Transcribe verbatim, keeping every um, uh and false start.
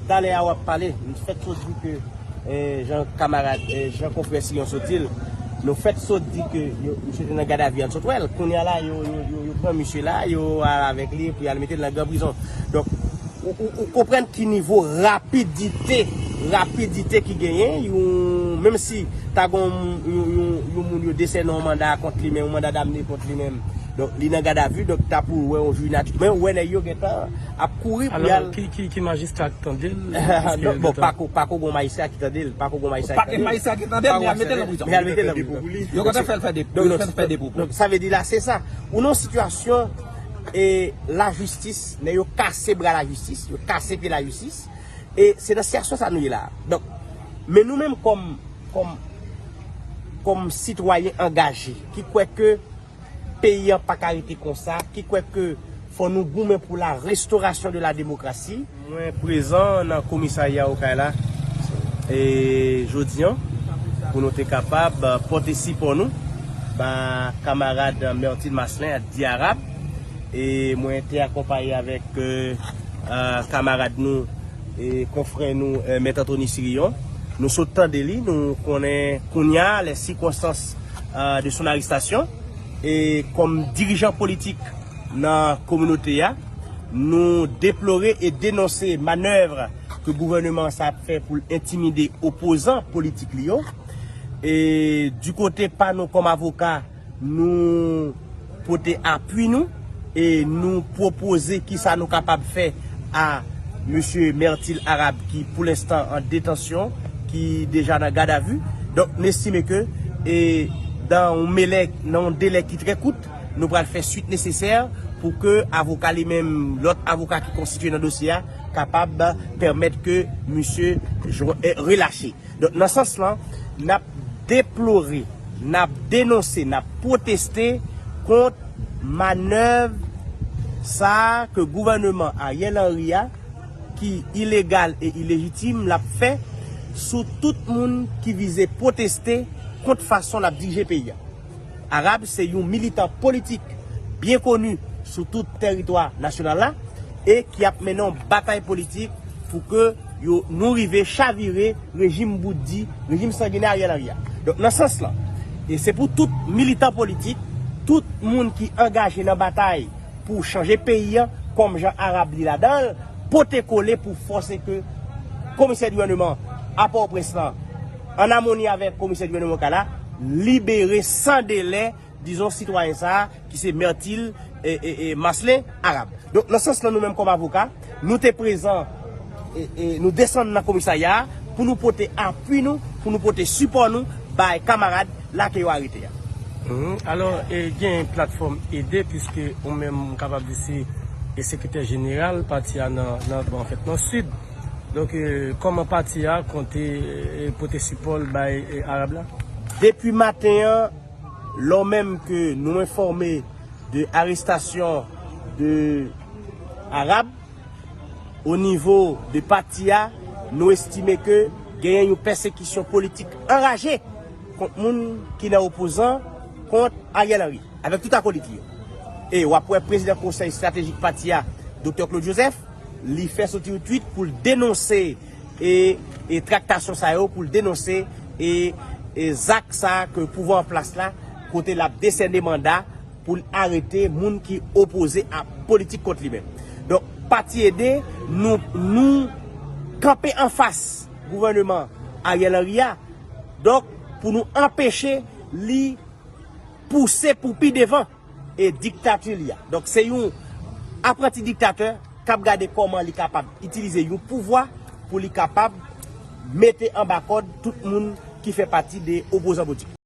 Talè a w ap pale, nou fèk sot di ke, eh, jan kamarad, eh, jan konfrè Siryon sot di l, nou fèk sot di ke yo, misye te nan gadavi, a n sot wè l. Kounye a la, yo, yo, yo, yo pran misye la, yo al avèk li, epi al mete l nan gran prizon. Donk, ou, ou, ou konprann ki nivo rapidite, rapidite ki genyen, yon, menm si ta gen yon, yon, yon, yon moun yo desène yon manda kont li menm, yon manda damne kont li menm. Donk, li nan gadavi, donk, ta pou wè yon jwi nati-, men ou wè nèg yo gentan ap kouri pou y al. Alò, ki, ki, ki majistra k tande l? Non, bon, pako, pako gon majistra ki tande l, pako gon majistra ki tande l. Pa gen majistra ki tande l, men y al mete l nan prizon. Men y al mete l nan prizon. Yo kontan fè l fè de, donk, yo kontan fè de pwopo. Donk, sa vle di la, se sa. Ou nan sitiyasyon, e lajistis, nèg yo kase bra lajistis, yo kase pye lajistis, e se nan sitiyasyon sa nou ye la. Donk, men nou menm kòm, kòm, kòm sitwayen angaje, ki kwè ke peyi an pa ka rete konsa, ki kwè ke fò nou goumen pou la restauration de la démocratie. Mwen prezan nan komisarya Okay la, e jodi an, pou nou te kapab, eh, pote sipò nou ba kamarad Mertil Marcelin Di Arab, e mwen te akonpaye avèk, eh, eh, kamarad nou, e konfrè nou, eh, Mèt Anthony Sirion. Nou sot tande li, nou konnen kounye a les circonstances, eh, de son arrestation. E kòm dirijan politik nan kominote a, nou deplore e denonse manèv ke gouvènman sa ap fè pou l entimide opozan politik li yo. E di kote pa nou kòm avoka, nou pote apui nou e nou pwopoze kisa nou kapab fè a mesye Mertil Arab ki pou lenstan an detansyon, ki deja nan gadavi. Donk, nou estime ke, e, dan yon melè, nan yon delè ki trè kout, nou pral fè swit nesesè pou ke avoka li menm, lòt avoka ki konstitye nan dosye a, kapab pèmèt ke misye jwe-, e, relache. Donk, nan sans lan, n ap deplore, n ap denonse, n ap pwoteste kont manèv sa a ke gouvènman Ariel Henry a, ki ilegal e ilejitim, l ap fè sou tout moun ki vize pwoteste kont fason l ap dirije peyi a. Arab se yon militan politik byen koni sou tout tèritwa nasyonal la e ki ap mennen yon batay politik pou ke yo, nou rive chavire rejim bout di, rejim sanginè Ariel Henry a. Donk, nan sans lan, e se pou tout militan politik, tout moun ki angaje nan batay pou chanje peyi a, kòm jan Arab li ladan l, pote kole pou fòse ke komisè gouvènman a Pòtoprens lan, an amoni avèk komisè gouvènman Okay la, libere san delè, dizon, sitwayen sa a, ki se Mertil, e, e, e, Marcelin Arab. Donk, nan sans lan, nou menm kòm avoka, nou te prezan, e, e, nou desann nan komisarya a pou nou pote apui nou, pou nou pote sipò nou bay kamarad la ke yo arete a. Mhm. Alò, e, gen platfòm ede, piske ou menm, m kapab di se, e, sekretè jeneral pati a nan, nan, bon, anfèt, nan Sid. Donk, e, kòman pati a konte, e, pote sipò l bay, e, Arab la? Depi maten an, lò menm ke nou enfòme de arestasyon de Arab, o nivo de pati a, nou estime ke genyen yon pèsekisyon politik anraje kont moun ki nan opozan kont Ariel Henry, avèk tout akolit li yo. E w ap wè prezidan konsèy estratejik pati a, Doktè Claude Joseph, li fè soti yon tweet pou l denonse e, e traktasyon sa yo, pou l denonse e, e zak sa ke pouvwa an plas la, kote l ap desène manda pou l arete moun ki opoze a politik kont li menm. Donk, pati ede, nou, nou kanpe anfas gouvènman Ariel Henry a, donk, pou nou anpeche li pouse pou pi devan e diktati li a. Donk, se yon apranti diktatè k ap gade kòman li kapab itilize yon pouvwa pou li kapab mete anba kòd tout moun ki fè pati de opozan politik.